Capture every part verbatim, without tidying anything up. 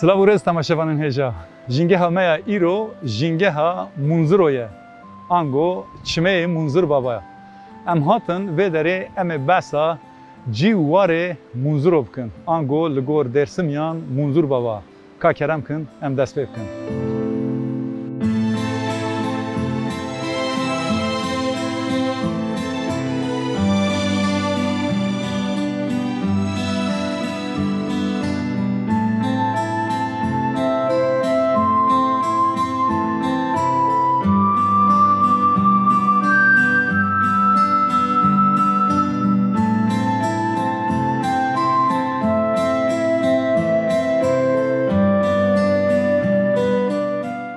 Silav û rêz temaşevanên hêja. Jîngeha me ya îro jîngeha Munzuro ye. Ango çimeyê Munzur Baba. Em hatin vê derê em ê behsa cî û warê Munzuro bikin. Ango li gor Dêrsimiyan Munzur Baba. Ka kerem kin, em dest pê bikin.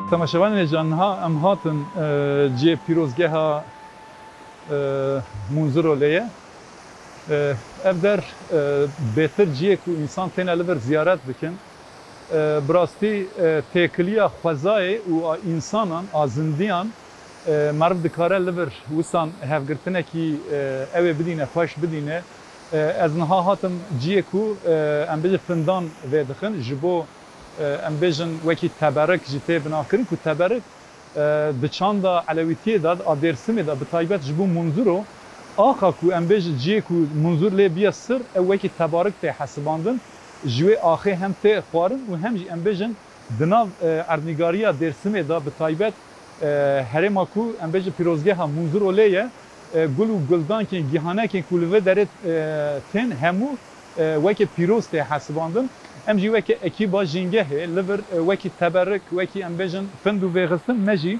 Temaşevanên hêja, niha em hatin, e, cihê pîrozgeha, e, Munzuro lê ye. E, ev der, e, bêtir cihê ku însan têne li vir ziyaret bikin. E, bi rastî, e, têkiliya xwezayê û a însanan, a zindiyan, e, meriv dikare li vir wisan hevgirtinekî, e, ew ê bidîne, xweş bidîne. E, ez niha hatim cihê ku, e, em bêjin findan vê dixin, ji bo, e, em bêjin wekî teberik jî tê binavkirin ku teberik E, di çanda Elewîtiyê de, a Dêrsimê de, bi taybet ji bo Munzuro, axa ku em bêjin cihê ku Munzur lê biye sir, ew wekî tebarik tê hesibandin, ji wê axê hem tê xwarin û hem jî em bêjin di nav, e, erdnîgariya Dêrsimê de, bi taybet, e, herêma ku em bêjin pîrozgeha Munzuro lê ye, e, gul û guldankên, gihanekên ku li vê derê, e, tên hemû e, weke pîroz tê hesibandin. Em jî weke ekîba jîngehê li vir, e, wekî teberik, wekî em bêjin find û vêxistin me jî,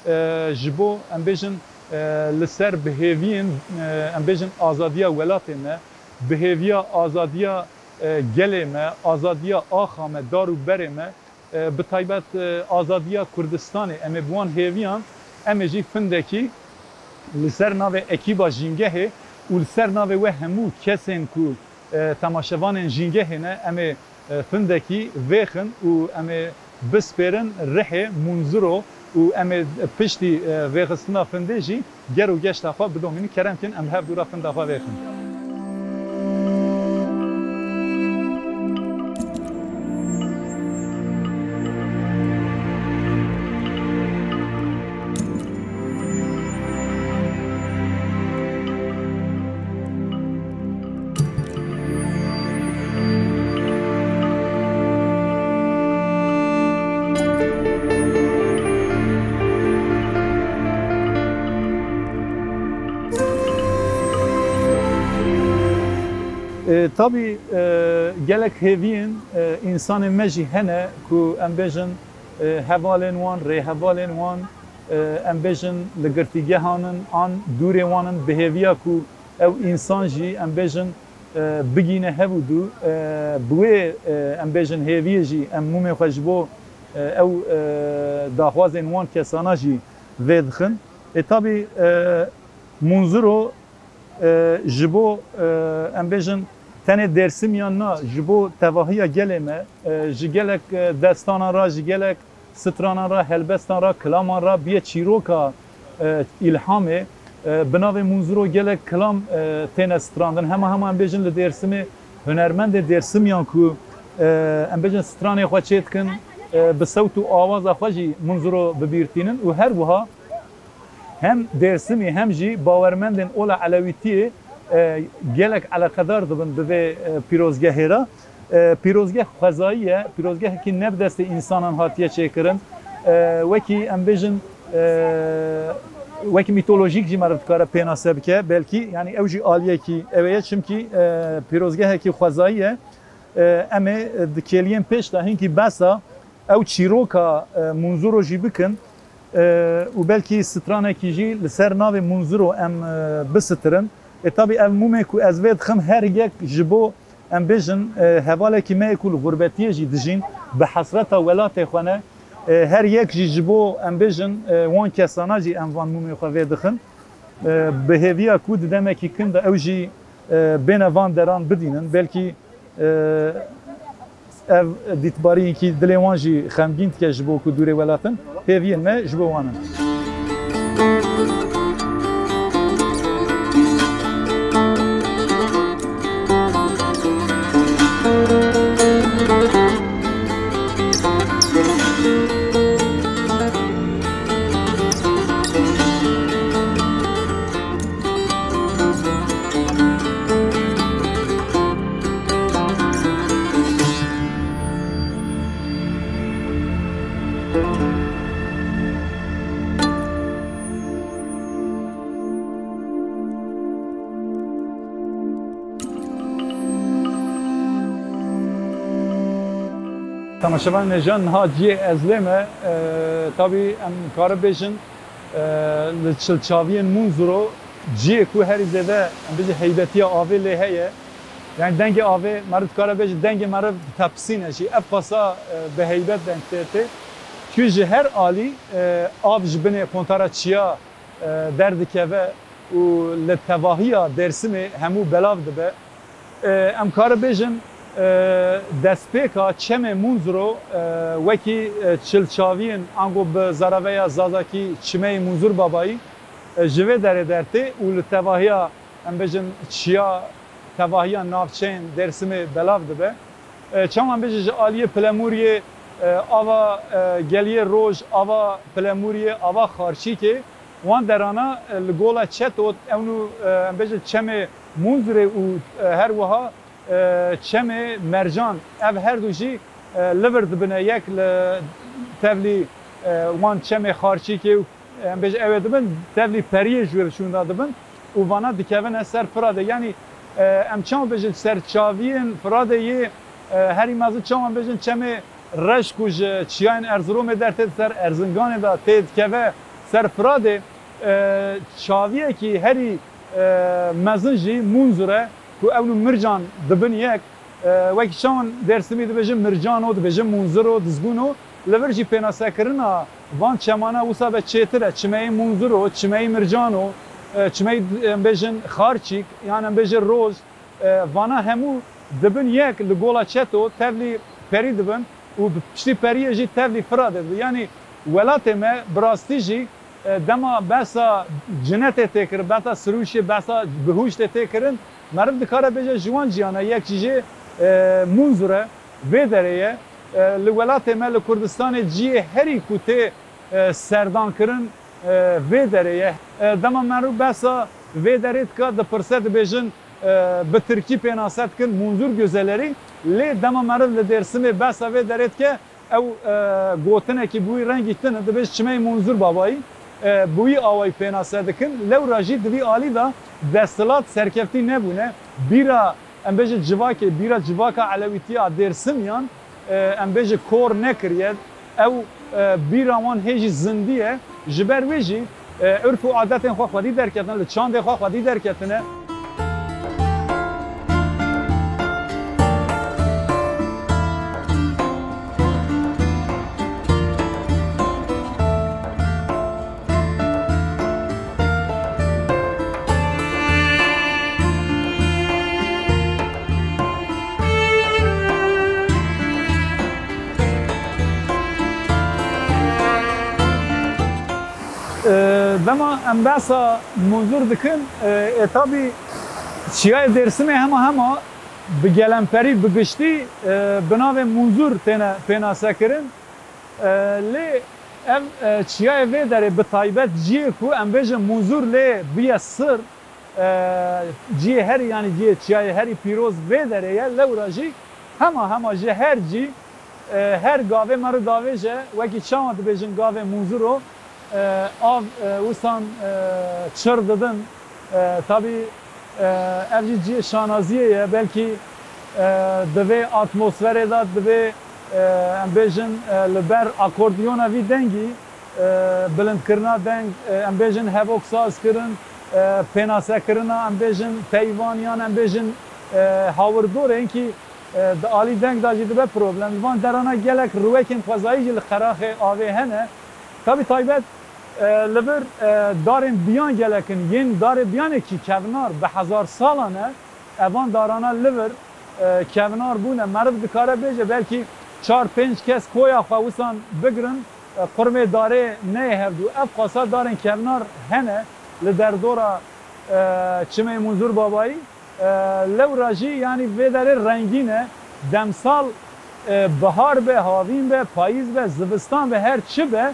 e, ji bo em bêjin, e, li ser bi hêviyên, e, em bêjin azadiya welatê me, bi hêviya azadiya, e, gelê me, azadiya axa me, dar û berê me, e, bi taybet, e, azadiya Kurdistanê, em ê bi wan hêviyan, em ê jî findekî li ser navê ekîba jîngehê û li ser navê we hemû kesên ku, e, temaşevanên jîngehê ne, em ê, e, findekî vêxin û em ê bispêrin rihê Munzuro û em ê piştî, e, vêxistina findê jî ger û geşta xwe bidomînin. Kerem kin, em li hev dû re finda xwe vêxin. E, tabî, e, gelek hêviyên, e, însanên me jî hene ku em bêjin, e, hevalên wan, rêhevalên wan, e, em bêjin li girtîgehan in an dûrê wan in, bi hêviya ku ew însan jî, em bêjin, e, bigîne hev û dû, e, bi wê, e, em bêjin hêviyê jî em mûmê xwe ji bo, e, ew, e, daxwazên wan kesana jî vê dixin. Ê tabî, e, Munzuro, e, ji bo, e, em bêjin tenê Dêrsimiyan na, ji bo tevahiya gelê me, e, ji gelek, e, destanan re, ji gelek stranan re, helbestan re, kilaman re bûye çîroka, e, îlhamê. E, bi navê Munzuro gelek kilam, e, têne strandin. Hema hema em bêjin li Dêrsimê hunermendê Dêrsimiyan ku, e, em bêjin stranê xwe çê dikin, e, bi sewt û awaza xwe jî Munzuro bi bîr tînin û her wiha hem Dêrsimî hem jî bawermendên ola Elewîtiyê, e, gelek eleqedar dibin bi vê, e, pîrozgehê re. E, pîrozgeh xwezayî ye, pîrozgehekî ne bi destê însanan hatiye çêkirin. E, wekî em bêjin, e, wekî mîtolojîk jî meriv dikare pênase bike, belkî, yanî ew jî aliyekî ew ê ye, çimkî, e, pîrozgehekî xwezayî ye. E, em ê di kêliyên pêş de hinkî behsa ew çîroka, e, Munzuro jî bikin, e, û belkî stranekî jî li ser navê Munzuro em, e, bisitirin. E, tabî ev mûmê ku ez vê dixim her yek ji bo, em bêjin, e, hevalekî me yê ku li xurbetiyê jî dijîn, bi hesreta welatê xwe ne. E, her yek jî ji bo, em bêjin, e, wan kesana jî em van mûmê xwe vê dixin. E, bi hêviya ku di demekî kin de ew jî, e, bêne van deran bidînin. Belkî, e, ev dîtbariyekî dilê wan jî xemgîn dike ji bo ku dûrê welat in. Hêviyên me ji bo wan in. Temaşevanên hêja, niha cihê ez lê me, e, tabî em karin bêjin, e, li çilçaviyên Munzuro cihê ku herî zêde, em bêjin, heybetiya avê lê heye. Yani dengê avê, meriv dikare bêje, dengê meriv ditepisîne jî. Ev qasa, e, bi heybet deng tê tê. Çi ji her alî, e, av ji binê kontara çiya, e, derdikeve û li tevahiya Dêrsimê hemû belav dibe. E, em kare bêjin, e, destpêka çemê Munzuro, e, wekî, e, çilçaviyên ango bi zaraveya Zazakî çimeyê Munzur Babayî, e, ji vê derê dertê û li tevahiya, em bêjin, çiya, tevahiya navçeyên Dêrsimê belav dibe. E, çawa em bêjin ji aliyê Pilemûriyê, e, ava, e, Geliyê Roj, ava Pilemûriyê, ava Xarçîkê, wan derana, e, li Gola Çetot, ew nû, e, em bêjin çemê Munzurê û, e, her wiha, e, çemê Mercan, ev her du jî, e, li vir dibine yek li tevlî, e, wan çemê Xarçîkê û, e, em bêjin ew ê dibin, tevlî Periyê ji wê şûnda dibin û vana dikevine ser Firadê. Yanî, e, em çawa bêjin ser çaviyên Firadê yê, e, herî mezin çawa em bêjin çemê Reş ku ji çiyayên Erziromê dertê ser Erzinganê de tê dikeve ser Firadê, e, çaviyekî herî, e, mezin jî Munzur e ku ew nû Mircan dibin yek. E, wekî çawan Dêrsimî dibêjin Mircano, dibêjin Munzuro, Dizguno, li vir jî pênasekirina van çemana wisa be çêtir e. Çimeyê Munzuro, çimeyê Mircano, e, çimeyê, em bêjin Xarçîk, yan em bêjin Roj, e, vana hemû dibin yek li Gola Çeto tevlî perî dibin û bi piştî periyê jî tevlî Firadê dibin. Yanî welatê me bi rastî jî, e, dema behsa cinetê tê kirin, behsa sirûşê, behsa bihuştê tê kirin, meriv dikare bêje ji wan ciyana yek jî jê, e, Munzur e, vê derê ye. E, li welatê me, li Kurdistanê cihê herî ku tê, e, serdankirin, e, vê derê ye. E, dema meriv behsa vê derê dike, dipirse, dibêjin, e, bi tirkî pênase dikin, Munzur Gözeleri. Lê dema meriv li Dêrsimê behsa vê derê dike, ew, e, gotinekî bi wî rengî tune, dibêje çimeyê Munzur Babayî, e, bi wî awayî pênase dikin. Lewra jî di vî alî de desthilat serkeftî nebûne. Bîra, em bêjin civakê, bîra civaka Elewîtiya Dêrsimiyan, e, em bêjin kor nekiriye. Ew, e, bîra wan hê jî zindî ye. Ji ber wê jî, e, urf û adetên xwe xwedî derketine, li çandê xwe xwedî derketine. Dema em behsa Munzur dikin, e, e, tabî çiyayê Dêrsimê hema hema bi gelemperî, bi giştî, e, bi navê Munzur têne pênasekirin. E, lê ev, e, çiyayê vê derê bi taybet ciyê ku em bêjin Munzur lê bûye sir, e, ciyê herî, yanî ciyê çiyayê herî pîroz vê derê ye, lewra jî hema hema ji her cî, e, her gavê meriv davêje, wekî çawa dibêjin gavê Munzuro, e, av, e, wisan, e, çir didin. E, tabî, e, ev jî cihê şanaziyê ye. Belkî, e, di vê atmosferê de, di vê, e, em bêjin, e, li ber akordiyona vî dengî, e, bilindkirina deng, e, em bêjin hevok saz kirin, e, pênasekirina, em bêjin peyvan yan em bêjin, e, hawirdorê, hinkî, e, di alî deng de jî dibe problem. Li van derana gelek rûyekên xwezayî jî li qeraxê avê hene. Tabî taybet, e, li vir, e, darên biyan gelek in, yên darê biyanekî kevnar bi hezar salan e. Evan darana li vir, e, kevnar bûne. Meriv dikare bêje belkî çar pênc kes koya xwe wisan bigirin, e, qurmê darê neyê hevdû. Ev qasa darên kevnar hene li derdora, e, çimê Munzur Babayî. E, lewra jî, yanî, vê derê rengîn e. Demsal, e, bihar be, havîn be, payîz be, zivistan be, her çi be,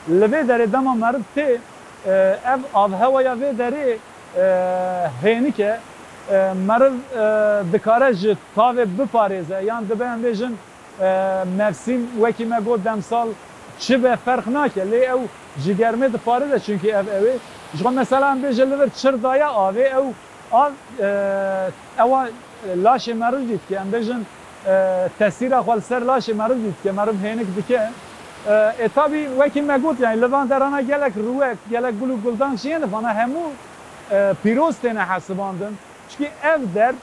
li vê derê dema meriv tê, e, ev avhewaya vê derê, e, hênik e. E, meriv, e, dikare ji tavê biparêze, yan dibe em bêjin, e, mevsîm, wekî me got, demsal çi be ferq nake, lê ew ji germê diparêze, çunkî ev ew ê. Ji xwe mesela em bêje li vir çir daye avê, ew av, e, ewa, e, laşê meriv jî dike, em bêjin, e, tesîra xwe li ser laşê meriv jî dike, meriv hênik dike. E, e, tabî wekî me got, yani li van derana gelek rûwek, gelek gul û guldank jî hene, vana hemû, e, pîroz têne hesibandin. Çikî ev der,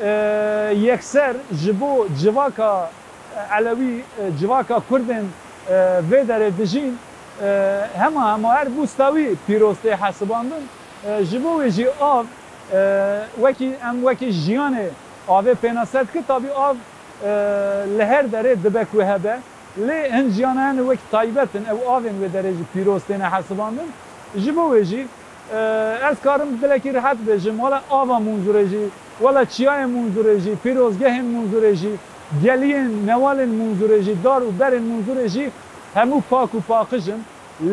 e, yekser ji bo civaka, e, Elewî, e, civaka Kurdên, e, vê derê dijîn, e, hema hema her bûsta wî pîroz tê hesibandin. E, ji bo wê jî av, e, wekî em wekî jiyanê avê pênase dike, tabî av, e, li her derê dibe ku hebe. Lê hin jiyana hene wek taybet in, ew avên wê derê jî pîroz têne hesibandin. Ji bo wê jî, e, ez karim dilekî rihet bêjim, wela ava Munzurê jî, wela çiyayê Munzurê jî, pîrozgehên Munzurê jî, geliyên newalên Munzurê jî, dar û berên Munzurê jî hemû pak û paqij in.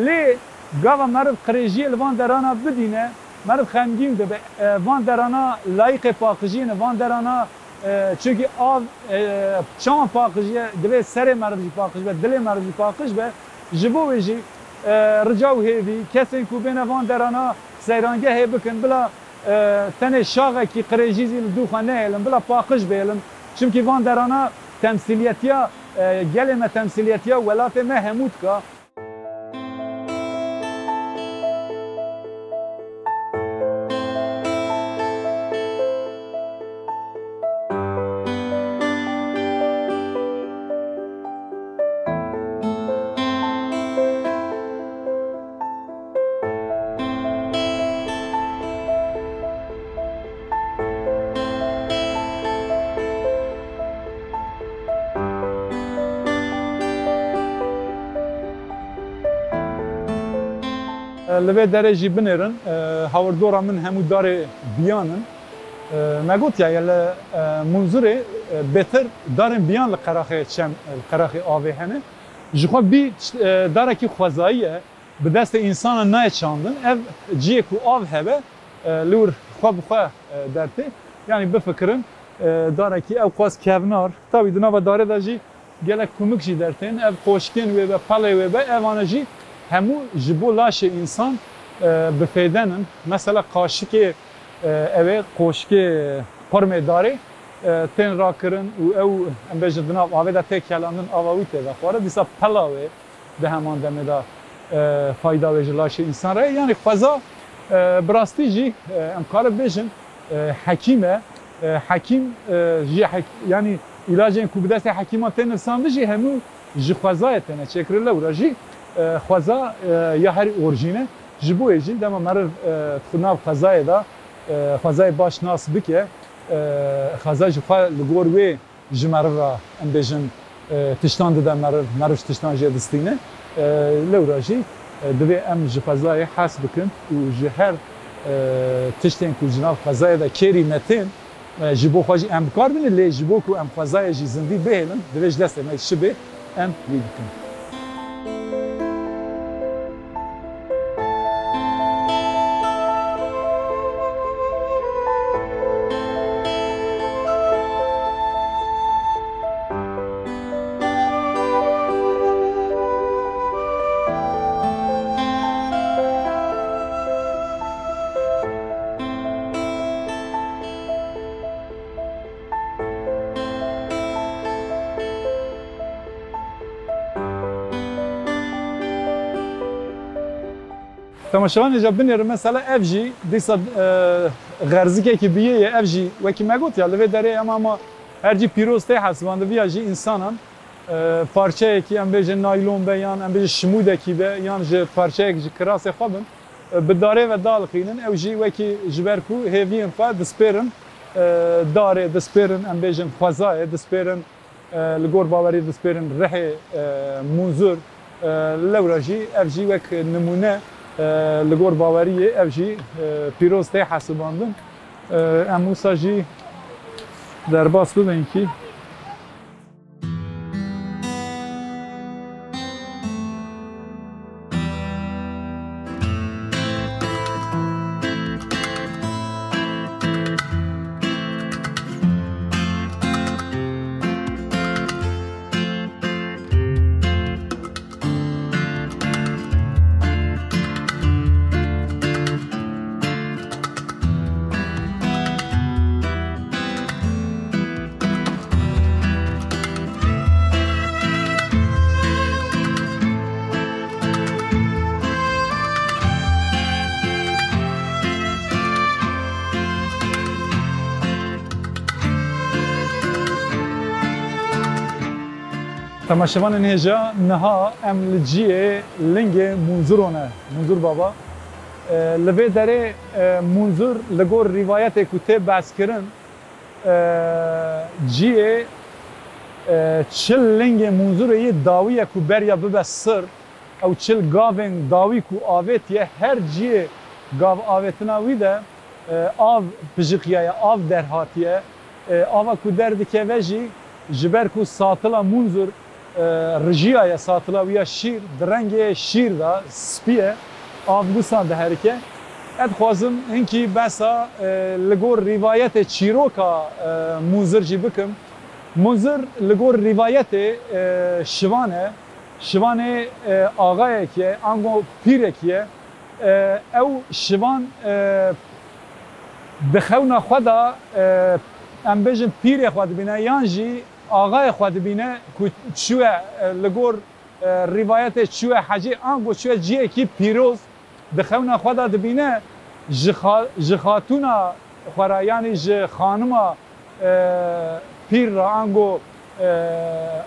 Lê gava meriv qirêjiyê li van derana bidîne, meriv xemgîn dibe. E, van derana layîqê paqijiyê ne, van derana E, çunkî av, e, çawan paqij e, divê serê meriv jî paqij be, dilê meriv jî paqij be. Ji bo wê jî, e, rica û hêvî, kesên ku bêne van derana seyrangehê bikin, bila, e, tenê şaxekî qirêjî zî li dû xwe nehêlin, bila paqij bihêlin. Çimkî van derana temsîliyetiya, e, gelê me, temsîliyetiya welatê me hemû dika. Li vê derê jî binêrin, e, hawirdora min hemû darê biyan in. E, me gotiye, li, e, Munzurê, e, bêtir darên biyan li qeraxê çem, li qeraxê avê hene. Ji xwe bî, e, darekî xwezayî ye. Bi destê însana nayê çandin. Ev ciyê ku av hebe, e, li wir xwe bi xwe, e, dertê. Yanî bifikirin, e, darekî ew qas kevnar. Tabî di nava darê de jî gelek kumik jî dertên. Ev qoşkên wê be, pelê wê be, evane jî hemû ji bo laşê însan, e, bi fêden in. Mesela qaşikê, e, ew ê qoşkê qurmê darê, e, tên rakirin û ew, em bêjin, di nav avê de tê kelandin, ava wî tê vexware. Dîsa pela wê di heman demê de, e, fayda wê ji laşê însan re. Yanî xweza, e, bi rastî jî, e, em kare bêjin, e, hekîm e. E, hekîm, e, jî hek-, yanî îlacên ku bi destê hekîman tên nivsandin jî hemû ji xwezayê têne çêkirin. Lewra jî, e, xweza, e, ya herî orjîn e. Ji bo yê jî dema meriv, e, di nav xwezayê de, e, xwezayê baş nas bike, e, xweza ji xwe li gor wê ji meriv re, em bêjin, e, tiştan dide meriv, meriv ji tiştan jê distîne. E, lewra jî, E, divê em ji xwezayê hez bikin û ji her, e, tiştên ku ji nav xwezayê de kêrî me tên, e, ji bo xwe jî em bi kar bînin, lê ji bo ku em xwezayê jî zindî bihêlin, divê ji destê me şibê em wî bikin. Temaşevanê ca binêrin, mesela ev jî dîsa, e, xerzikekî biyê ye, ev jî wekî me got ya, li vê derê em ama her cî pîroz tê hesibandin, viya jî însanan, e, parçeyekî, em bêjin naylon be, yan em bêjin şimûdekî be, yan ji parçeyek ji kirasê xwe bin, e, bi darê ve daliqînin, ew jî wekî ji ber ku hêviyên xwe dispêrin, e, darê, dispêrin, em bêjin xwezayê, dispêrin, e, li gor bawerî dispêrin rihê, e, Munzur, e, lewra jî, ev jî wek nimûne, e, li gor baweriyê ev jî, e, pîroz tê hesibandin. E, em wisa jî derbas bibin kî. Temaşevanên hêja, niha em li ciyê lingê Munzuro ne, Munzur Baba. E, li vê derê, e, Munzur li gor rîvayetê ku tê behskirin, e, ciyê, e, çil lingê Munzurê yê dawî ye ku beriya bibe sir, ew çil gavên dawî ku avêtiye, her ciyê gav avêtina wî de, e, av pijiqiyaye, av derhatiye. E, ava ku derdikeve jî, ji ber ku satila Munzur, e, rijiyaye, satila wî ya şîr, di rengê şîr de spî ye, av wisa diherike. Ez dixwazim hinkî behsa, e, li gor rîvayetê çîroka, e, Munzur jî bikim. Munzur li gor rîvayetê, e, şivan e. Şivanê, e, axayek e, ango pîrek ye. E, ew şivan, e, di xewna xwe de, e, em bêjin pîrê xwe dibîne, yan jî axayê xwe dibîne ku çûye, e, li gor, e, rîvayetê çûye hecê, ango çûye ciyekî pîroz, di xewna xwe de dibîne ji xa-, ji xatûna xwe re, yanî ji xanima, e, pîr re, ango, e,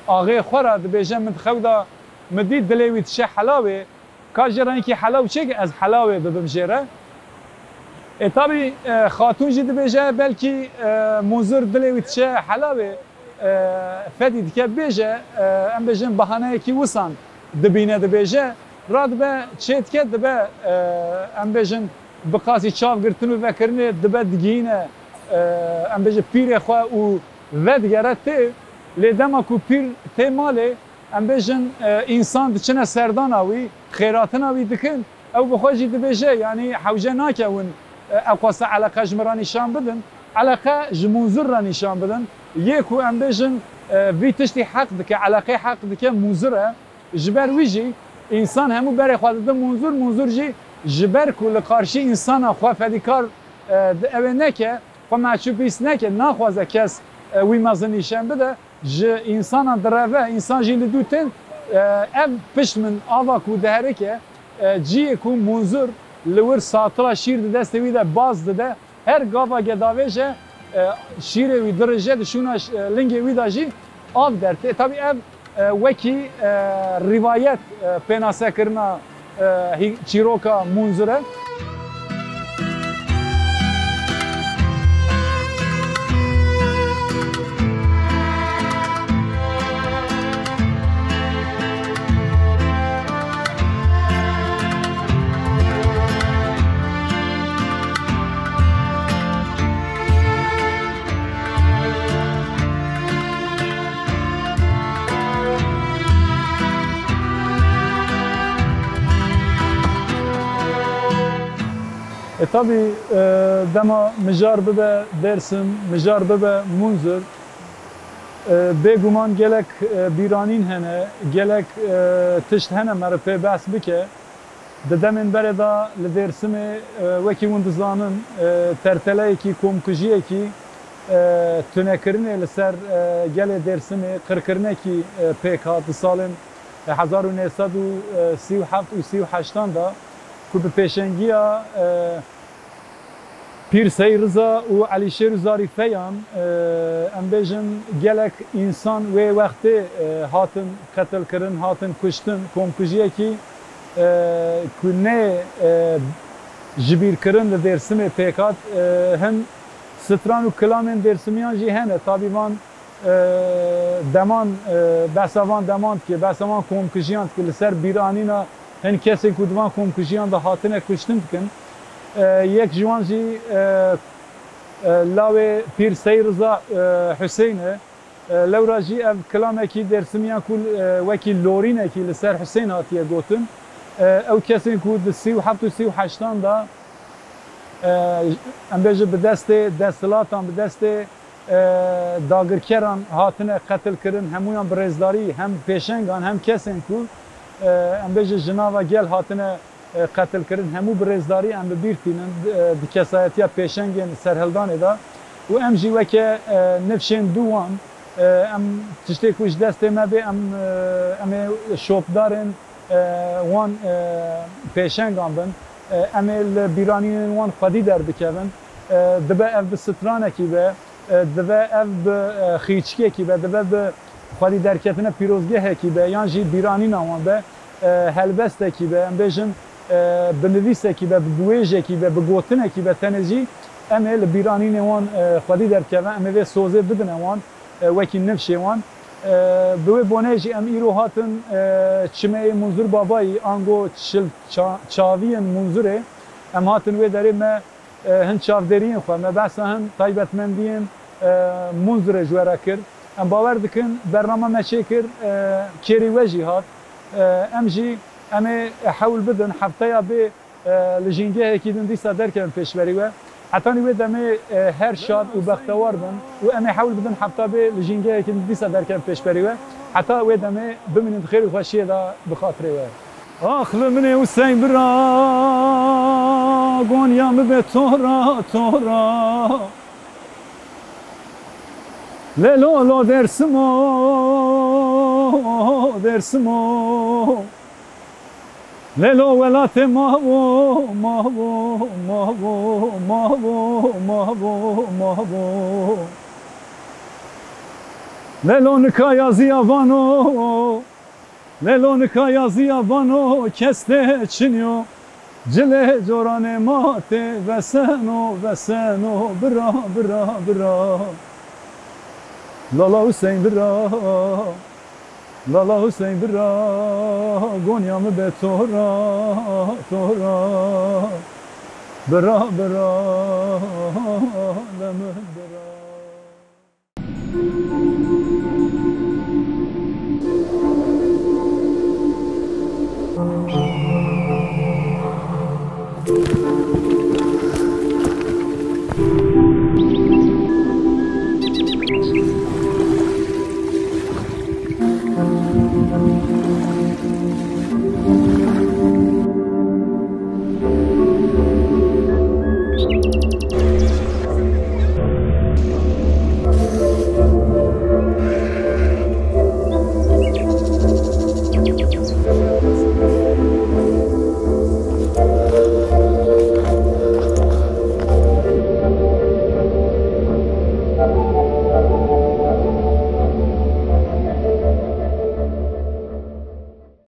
axê xwe re dibêje, min di xew de min dî dilê wî diçe helawê, ka jê re hinkî helaw çêke ez helawê bibim jê re. E, tabî, e, xatûn jî dibêje, belkî, e, Munzur dilê wî diçe helawê, e, fedî dike bêje, e, em bêjin bahaneyekî wisan dibîne dibêje, radibe çê dike dibe, e, em bêjin bi qasî çav girtin û vekirinê dibe digihîne, e, em bêjin pîrê xwe û vedigere tê, lê dema ku pîr tê malê, em bêjin, e, însan diçine serdana wî, xêratina wî dikin, ew bi xwe jî dibêje, yanî hewce nake hûn, e, ew xwesta eleqe ji min re nîşan bidin. Eleqe ji Munzur re nîşan bidin. Yê ku em bêjin, e, vî tiştî heq dike, eleqê heq dike Munzur e. Ji ber wî jî însan hemû berê xwe dide Munzur, Munzur jî ji ber ku li qarşî însana xwe fedîkar, e, di ew ê neke, xwe meçûpîs neke, naxwaze kes, e, wî mezin nîşan bide. Ji însanan direve, însan jî li dû tên, e, ev pişt min ava ku diherike, e, ciyê ku Munzur li wir satila şîr di destê wî de baz dide, her gava gedavêje, e, şîrê wî dirije, di şûna ş-, e, lingê wî de jî av dertê. Tabî ev, e, wekî, e, rîvayet, e, pênasekirina e, hî-, çîroka Munzur e. E, tabî, e, dema mijar bibe Dêrsim, mijar bibe Munzur, e, bêguman gelek, e, bîranîn hene, gelek, e, tişt hene meriv pê behs bike. Di demên berê de li Dêrsimê, e, wekî hûn dizanin, e, terteleyekî, komkujiyekî, e, tunekirinê li ser, e, gelê Dêrsimê, qirkirinekî, e, pêk hat di salên, e, hezar û neh sed û sî û heft û sî û heştan de, ku bi pêşengiya, e, Pîr Seyîd Riza û Elîşêr û Zarîfeyan, e, em bêjin, gelek însan wê wextê, e, hatin qetilkirin, hatin kuştin, komkujiyekî, e, ku nê, e, jibîrkirin li Dêrsimê pêk hat, e, hin stran û kilamên dêrsimiyan jî hene. Tabî van e, deman, e, behsa van deman dike, behsa van komkijiyan dike, li ser bîranîna hin kesên ku di van komkijiyan de hatine kuştin dikin. E, yek ji wan jî, e, e, lawê Pîr Seyîd Riza, e, Huseyîn e. E, lewra jî ev kilamekî dêrsimiyan ku, e, wekî lorînekî li ser Huseyîn hatiye gotin. E, ew kesên ku di sî û heft û sî û heştan de, e, em bêjin bi destê desthilatan, bi destê e, dagirkeran hatine qetilkirin, hemûyan bi rêzdarî, hem pêşengan hem kesên ku, e, em bêjin ji nava gel hatine, e, qetilkirin, hemû bi rêzdarî em bi bîr tînin, e, di kesayetiya pêşengên serhildanê de û em jî weke, e, nifşên dû wan, e, em tiştê ku ji destê me bê, em, e, em ê şopdarên, e, wan, e, pêşengan bin, e, em ê li bîranînên wan xwedî derbikevin. E, dibe ev bi stranekî be, e, dibe ev bi, e, xîçkekî be, dibe bi xwedî derketina pîrozgehekî be, yan jî bîranîna wan be, e, helbestekî be, em bêjin, e, bi nivîsekî be, bi biwêjekî be, bi gotinekî be, tenê jî em ê li bîranînê wan, e, xwedî derkevin, em ê vê sozê bidine wan, e, wekî nifşê wan. E, bi wê bonê jî em îro hatin, e, çimeyê Munzur Babayî, ango çil ça-, çaviyên Munzurê, em hatin wê derê me, e, hin çavdêriyên xwe, me behsa hin taybetmendiyên, e, Munzurê ji we re kir. Em bawer dikin bernama me çêkir, e, kêrî we jî hat. E, em jî em ê hewl bidin hefteya bê, e, li jîngehekî din dîsa derkevin pêşberî we. Hetanî wê demê, e, her şad û bextewar bin û em ê hewl bidin hefta bê li jîngehekî din dîsa derkevin pêşberî we. Heta wê demê bimînin di xêr û xweşiyê de bi xatirê we. Ax li min ê Huseyîn bira, gonya min be tora, tora. Lê lo, lo Dêrsimo, Dêrsimo. Lê lo welatê mavo, mavo, mavo, mavo, mavo, mavo. Lê lo nika yaziya vano, Lê lo nika yaziya vano kes tê çinyo. Cilê coranê ma tê veseno, veseno, bira, bira, bira. Lala Huseyîn bira, Lala Huseyîn bira, gonya min be tora, tora. Bira, bira, le min bira.